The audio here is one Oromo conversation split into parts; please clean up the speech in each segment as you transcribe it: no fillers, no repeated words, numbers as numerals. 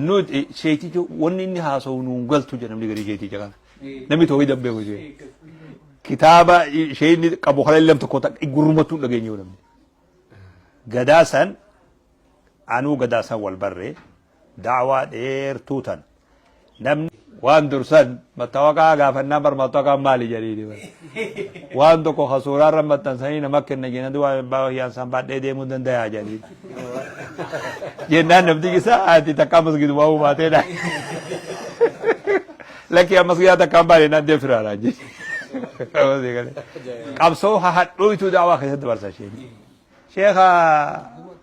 Nuti sheeticha wanni inni haasa'u nuun galtu jedha namni garii sheeticha kana. Namni toohida hin beeku ishee. Kitaaba ishee inni qabu kana illee tokko gurrumattuu hin dhageenye namni. Gadaa san anuu gadaa san wal barree da'waa dheertuu tan namni waan dursan mattawaqaa gaafannaa bar mattawaqaan maali jedhanii bar. Waan tokko ka suuraa irra maxxansanii nama kenna jennaan duwwaa abbaa kiyyaan san baadhee deemuu dandayaa jedhanii. Jennaan namti isaa ati takkaa masgidumaa uumaatee dha. Lakkii amma masgidaa takkaan baane naan deem firaadhaa jedhe. Qabsoo hahadhooytuu daawaa keessatti dabarsa isheen. Sheekha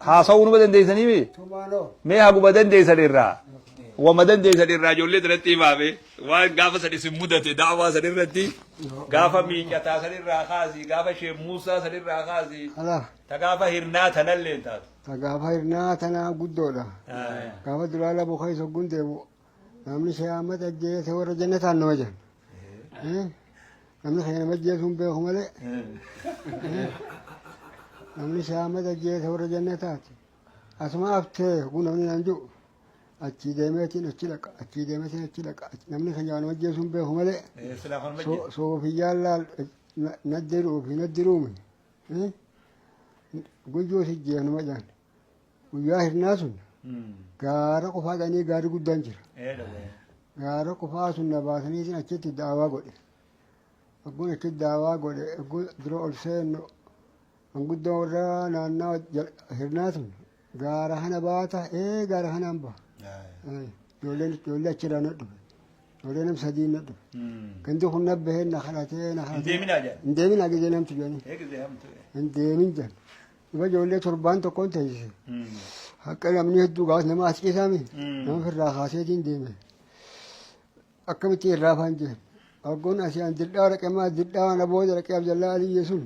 haasa'uu numa dandeessanii mi? Mee haguma dandeessan irraa. Wama dandeessan irraa ijoollee irratti himaame waan gaafa san isin mudate da'waa san irratti gaafa miicataa san irraa kaasi gaafa shee Muusaa san irraa kaasi ta gaafa hirnaa tanallee taatu. Ta gaafa hirnaa tanaa guddoodha. Gaafa duraa labu keessa hogguun deemu namni shee Ahmad ajjeese warra jannataan nama jedhan. Namni keenya nama ajjeesuu hin beeku malee. Namni shee Ahmad ajjeese warra jannataati. Asuma haftee hoguu namni naan jiru achii deemeetiin achi dhaqa achii deemeetiin achi dhaqa namni keenya nama ajjeesuu hin beeku malee. Soofiyyaan laal naddiruu fi naddiruumi. Guyyuu si jeefnuma jedhan. Guyyaa hirnaa sun gaara qofaa dhanii gaarri guddaan jira. Gaara qofaa sun na baasanii achitti daawaa godhe. Ogguun achitti daawaa godhe ogguu dura ol seennu manguddoo warra naannawa hirnaa sun gaara kana baata ee gaara kanaan baha. Ijoolleen ijoollee achirraa na dhufe. Ijoollee nam sadii na dhufe. Gandi kun na bahee na kadhatee na kadhatee. Hin deeminaa jedhan. Hin deeminaa gizee namtu jedhanii. Ee gizee hamtu. Hin deemin jedhan. Dhufa ijoollee torbaan tokkoon teessise. Haqa namni hedduu gaafas nama as ciisaami. Nama ofirraa kaaseetiin deeme. Akkamitti irraa afaan jeen. Ogguun asii an dildhaa dhaqee maa dildhaa na booda dhaqee Abdallaa Aliyyee sun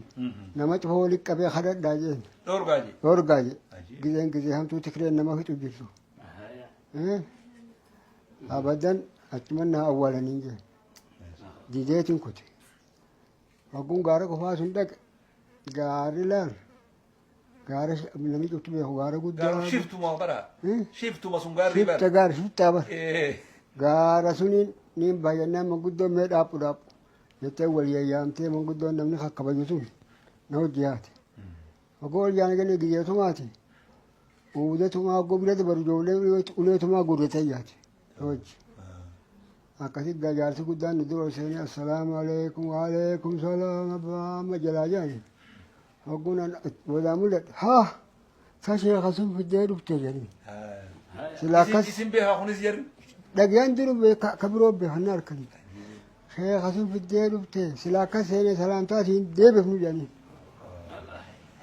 nama cufa walitti qabee kadhadhaa jeen. Dhoorgaa jee. Dhoorgaa jee. Gizeen gizee hamtuu tikireen nama fixu jirtu. Abadan achuman na awwaalanii jeen. Dideetiin kute. Ogguun gaara qofaa sun dhaqe gaarri laal gaara namni cufti beeku gaara guddaa. Gaara shiftuma bara. Eh? Shiftuma sun gaarri bara. Shifta gaara shiftaa bara. Eh. Gaara suniin niin baay'annaan manguddoon mee dhaaphu dhaaphu jettee wal yayyaamtee manguddoon namni kakkabaju sun na hojii haate. Oguu ol jaana genne giyyeetumaati. Uudetumaa oguu bira dabaru ijoollee uleetumaa guurratee yaate. Hojii. Akkasi gaa jaarsi guddaan nu dura ol seenee assalaamu alaikum waalaikum salaam abbaa amma jalaa jedhani. Hogguun an boodaa mul'adhe haa ta sheekha sun fiddee dhufte jedhani. Sila akkas Isin beekaa kunis jarri. dhagayaan jiru beeka ka biroo beekan na harkani. Sheekha sun fiddee dhufte sila akkas seenee salaamtaa siin deebifnu jedhani.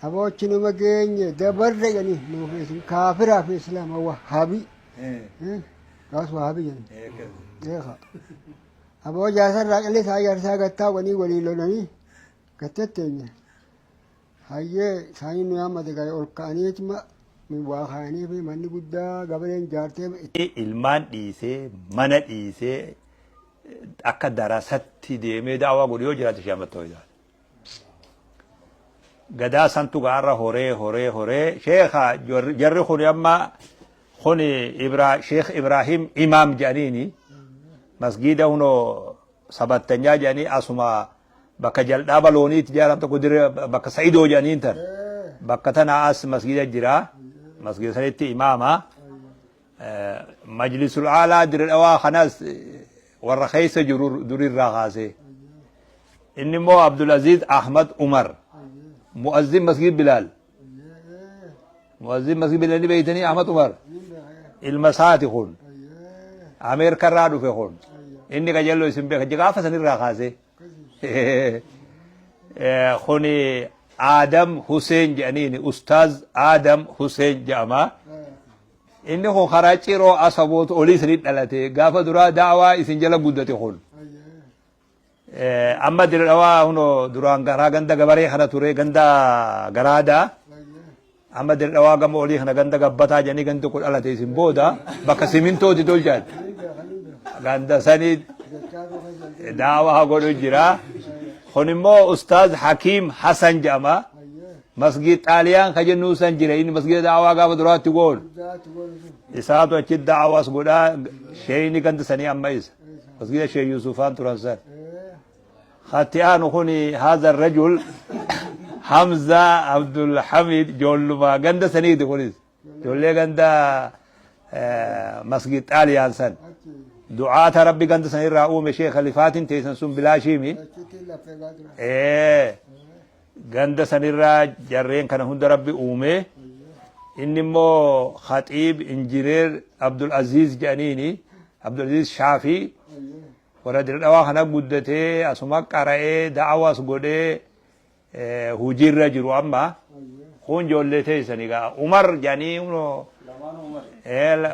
Aboochi numa geenye dabarre jedhani nuuf isin kaafiraa fi islaama wahaabii. Gaas wahaabii jedhani. Beeka. Aboo jaarsarraa callisaa jaarsaa gattaa wanii walii lolanii gattetteenya. Hayyee isaanii nu yaammate gaa ol ka'aniituma waa kaa'anii fi manni guddaa gabareen jaartee Ilmaan dhiisee mana dhiisee akka darasatti deemee daawaa godhu yoo jiraate ishee amattuu ilaala. Gadaa santu gaarra horee horee horee sheekha jarri kun amma kun Ibra Sheekh Ibrahim Imaam jedhaniini masgiida hunoo sabattanyaa jedhanii asuma bakka jal'aaba looniitti ijaaran tokko dirree bakka Sa'idoo jedhaniin tan bakka tana as masgiida jira masgiida sanitti imaama majlisul aalaa dirre dhawaa kanas warra keessa jiru durirraa kaasee inni immoo Abdulaziz Ahmad Umar mu'azzin masgiid Bilaal mu'azzin masgiid Bilaal ni beeytanii Ahmad Umar ilma isaati kun Ameerikaa irraa dhufe kun inni qajeelloo isin beeka gaafa sanirraa kaasee kuni Aadam Huseen jedhaniini Ustaaz Aadam Huseen jedhama. Inni kun karaa ciroo asaboot olii isinit dhalate gaafa duraa da'awaa isin jala guddate kun. Amma dire dhawaa huno duraan garaa ganda gabaree kana ture ganda garaadaa. Amma dire dhawaa gama olii kana ganda gabbataa jedhanii gandi tokko dhalate isin booda bakka simintooti tolchan. Ganda sanii da'awaa godhu jira. Kun immoo Ustaaz Hakiim Hasan jedhama. Masgiid Xaaliyaan ka jennuu san jira inni masgiida da'awaa gaafa duraatti goonu. Isaatu achi da'awaas godhaa sheeyni ganda sanii amma isa. Masgiida Sheekh Yuusufaan turan san. Hatti aanu kun haadha rajul Hamza Abdul Hamid ijoolluma ganda saniiti kunis. Ijoollee ganda masgiid Xaaliyaan san. Du'aata Rabbi ganda san irraa uume Sheekh Khalifaatiin teessan sun bilaashiimi. Ganda sanirraa jarreen kana hunda Rabbi uume. Inni immoo Khaxiib Injineer Abdul Aziz jedhaniini. Abdul Aziz Shaafii warra Dirdhawaa kana guddatee asuma qara'ee da'awas godhee hojiirra jiru amma. Kun ijoollee teessan egaa Umar jedhanii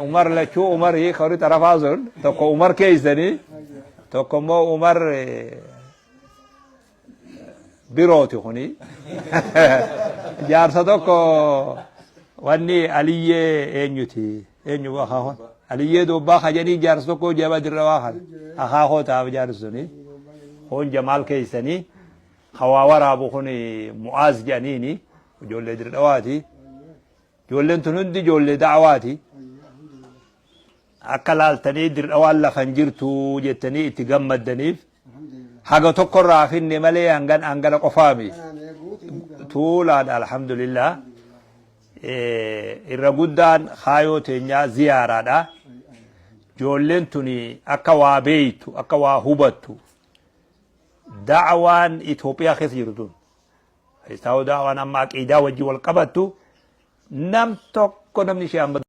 Umar lachuu Umarii kan warri xarafaa sun tokko Umar keessanii tokko immoo Umar birooti kuni jaarsa tokko wanni aliyyee eenyuti eenyu akaakoo aliyyee dobbaa kajanii jaarsa tokko jaba dirra waa kana akaakoo taaf jaarsi suni kun jamaal keessanii hawaa waraabu kun mu'aaz jedhaniini ijoollee dirdhawaati ijoolleen tun hundi ijoollee da'awaati Akka laaltanii Dirdhawaan lafa hin jirtu jettanii itti gammaddaniif haga tokko irraa finne malee hangan hangana qofaami. Tuulaadha alhamdulillah. Irra guddaan kaayoo teenyaa ziyaaraadha. Ijoolleen tuni akka waa beeytu akka waa hubattu da'awaan Itoophiyaa keessa jiru tun. Keessaa da'awaan amma aqiidaa wajjin wal qabattu nam tokko namni ishee amma